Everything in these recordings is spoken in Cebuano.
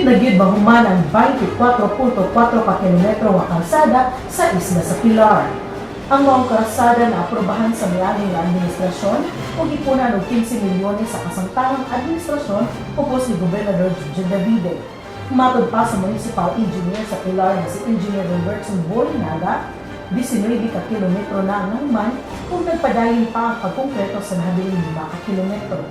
Hapit na gyud mahuman ang 24.4 ka kilometro nga kalsada sa isla sa Pilar. Ang maong kalsada na aprobahan sa miaging nga administrasyon ug gipunan og 15 milyones sa kasangtangang administrasyon ubos ni Gobernador Junjun Davide. Matod pa sa municipal engineer sa Pilar na si Engineer Robertson Bolinaga, 19 ka kilometro na ang nahuman ug nagpadayon pa ang pagkongkreto sa nahabiling 5 ka kilometro.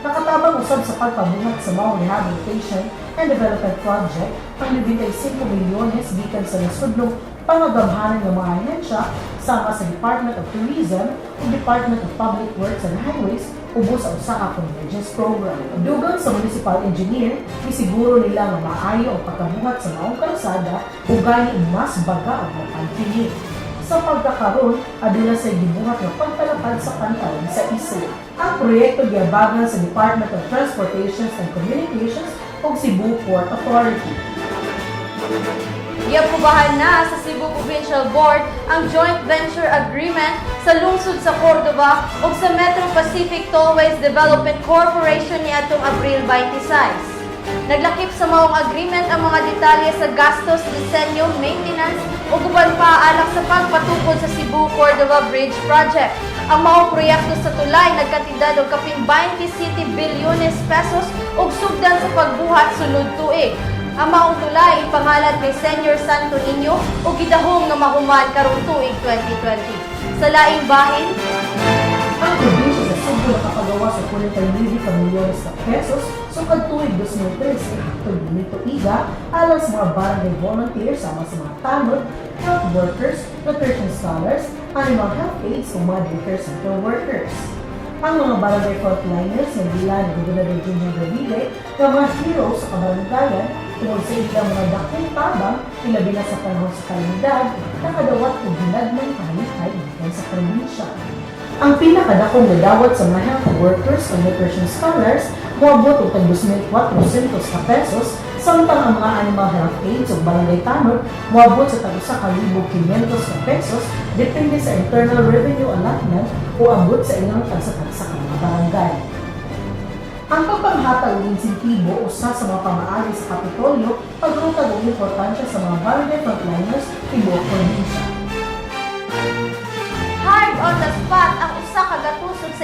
Nakatabang usab sa pagpabuhat sa maong rehabilitation and development project ang 95 milyones gikan sa nasudnong pangagamhanan ng mga ahensya sama sa Department of Tourism ug Department of Public Works and Highways ubos sa usa ka convergence program. Dugang sa municipal engineer, gisiguro nila nga maayo ang pagkabuhat sa maong kalsada ug gani mas baga og lapad kini. Sa pagkakaroon, aduna say gibuhat nga pagpalapad sa pantalon sa isla. Ang proyekto giabagan sa Department of Transportation and Communications ug Cebu Port Authority. Giaprobahan na sa Cebu Provincial Board ang joint venture agreement sa lungsod sa Cordova ug sa Metro Pacific Tollways Development Corporation niadtong Abril 26. Naglakip sa maong agreement ang mga detalye sa gastos, disenyo, maintenance ug uban pa alang sa pagpatukod sa Cebu Cordova Bridge Project. Ang maong proyekto sa tulay nagkantidad og kapin 27 bilyones pesos ug sugdan sa pagbuhat sulod tuig. Ang maong tulay ipangalan kay Senior Santo Niño ug gidahom nga mahuman karong tuig 2020. Sa laing bahin, Ang probinsya sa Sugbo nakapagawa sa 49 ka milyones ka pesos sukad tuig 2013 hangtod niining tuiga alang sa mga barangay volunteers sama sa mga tanod, health workers, nutrition scholars, animal health aides ug mga daycare center workers. Ang mga barangay frontliners nga giila ni Gobernador Junjun Davide nga mga heroes sa kabarangayan tungod sa ilang mga dakong tabang, ilabi na sa panahon sa kalamidad, nakadawat og ginagmay pahalipay gikan sa probinsya. Ang pinakadakong nadawat sa mga health workers o nutrition scholars moabot og tag 2,400 ka pesos, samtang ang mga animal health aides ug barangay tanod moabot sa tag 1,500 ka pesos, depende sa internal revenue allotment o abot sa ilang tagsa-tagsa ka mga barangay. Ang pagpanghatag og insentibo usa sa mga pamaagi sa Kapitolyo pagrutag og importansya sa mga barangay frontliners tibuok probinsya. Hired on the spot ang 165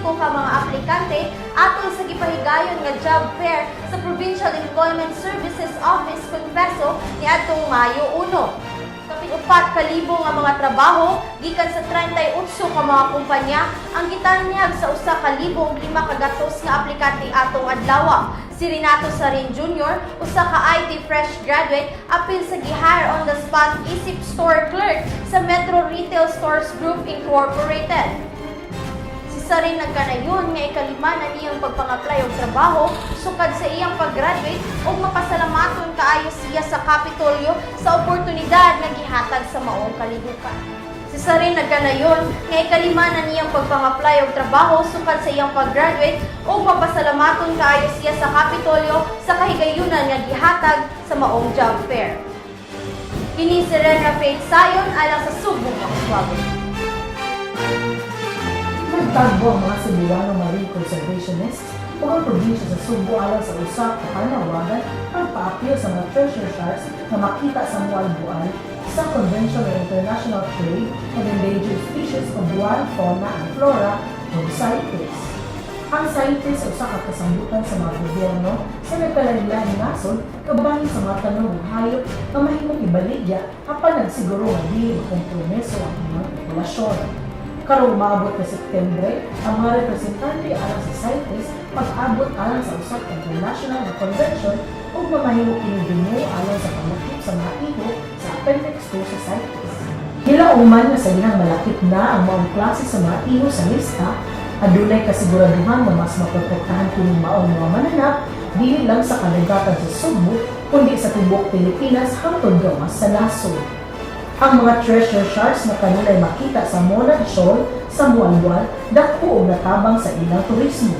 ka mga aplikante atol sa gipahigayon nga job fair sa Provincial Employment Services Office Confeso niadtong Mayo 1. Kapin 4,000 nga mga trabaho gikan sa 38 ka mga kumpanya ang gitanyag sa 1,500 nga aplikante atong adlaw. Si Renato Sarin Jr., usa ka IT fresh graduate, apil sa gi-hire on the spot isip store clerk sa Metro Retail Stores Group Incorporated. Si Sarin nagkanayon nga ikalima na niyang pagpang-apply og trabaho sukad sa iyang pag-graduate ug mapasalamaton kaayo siya sa Kapitolyo sa oportunidad nga gihatag sa maong kalihukan. Si Sarin nagkanayon nga ikalima na niyang pagpang-apply og trabaho sukad sa iyang pag-graduate ug mapasalamaton kaayo siya sa Kapitolyo sa kahigayunan nga gihatag sa maong job fair. Kini si Renra Faith Sayon alang sa Sugbo Mauswagon. Nagtagbo ang mga Cebuano marine conservationists ug ang probinsya sa Sugbo alang sa usa ka panawagan pagpaapil sa mga thresher sharks nga makita sa Moalboal sa Convention on International Trade of Endangered Species of Wild Fauna and Flora o CITES. Ang CITES usa ka kasambutan sa mga gobyerno sa nagkalain-laing nasod kabahin sa mga tanom ug hayop nga mahimong ibaligya apan nagsiguro nga dili makompromiso ang ilang populasyon. Karong maabot na Setyembre, ang mga representante alang sa CITES pag-abot alang sa usa ka international nga convention ug mamahimo kini dungo alang sa paglakip sa mga iho sa Appendix 2 sa CITES. Hilauman nga sa dihang malakip na ang maong klase sa mga iho sa lista, adunay kasiguraduhan nga mas maprotektahan kining maong mga mananap dili lang sa kadagatan sa Sugbo kundi sa tibuok Pilipinas hangtod gawas sa nasod. Ang mga thresher sharks na kanunay makita sa Monad Shoal sa Moalboal dako og natabang sa ilang turismo.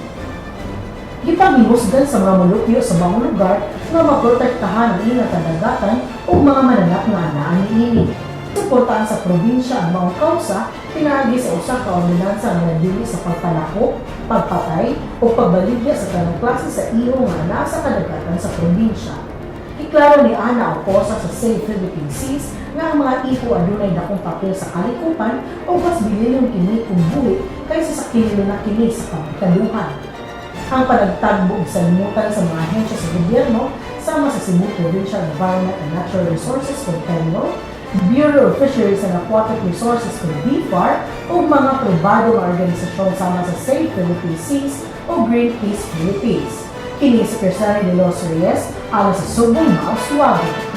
Gipanghimusgan sa mga molupyo sa maong lugar nga maprotektahan ang ilang kadagatan ug mga mananap nga anaa niini. Suportahan sa probinsya ang maong kausa pinaagi sa usa ka ordinansa nga nagdili sa pagpanakop, pagpatay o pagbaligya sa tanang klase sa iho nga naa sa kadagatan sa probinsya. Iklaro ni Ana Oposa sa Save Philippine Seas nga ang mga iho adunay dakong papel sa kalikupan o mas bililyon kini kung buhi kaysa sa kilo na kini sa pagkaduhan. Ang panagtagbo sa limutan sa mga ahensya sa gobyerno sama sa Cebu Provincial Environment and Natural Resources kon PENRO, Bureau of Fisheries and Aquatic Resources kon BFAR, ug mga pribado nga organisasyon sama sa Save Philippine Seas o Greenpeace Philippines. Kini si Cristiano de los Reyes, alang sa Sugbo Mauswagon.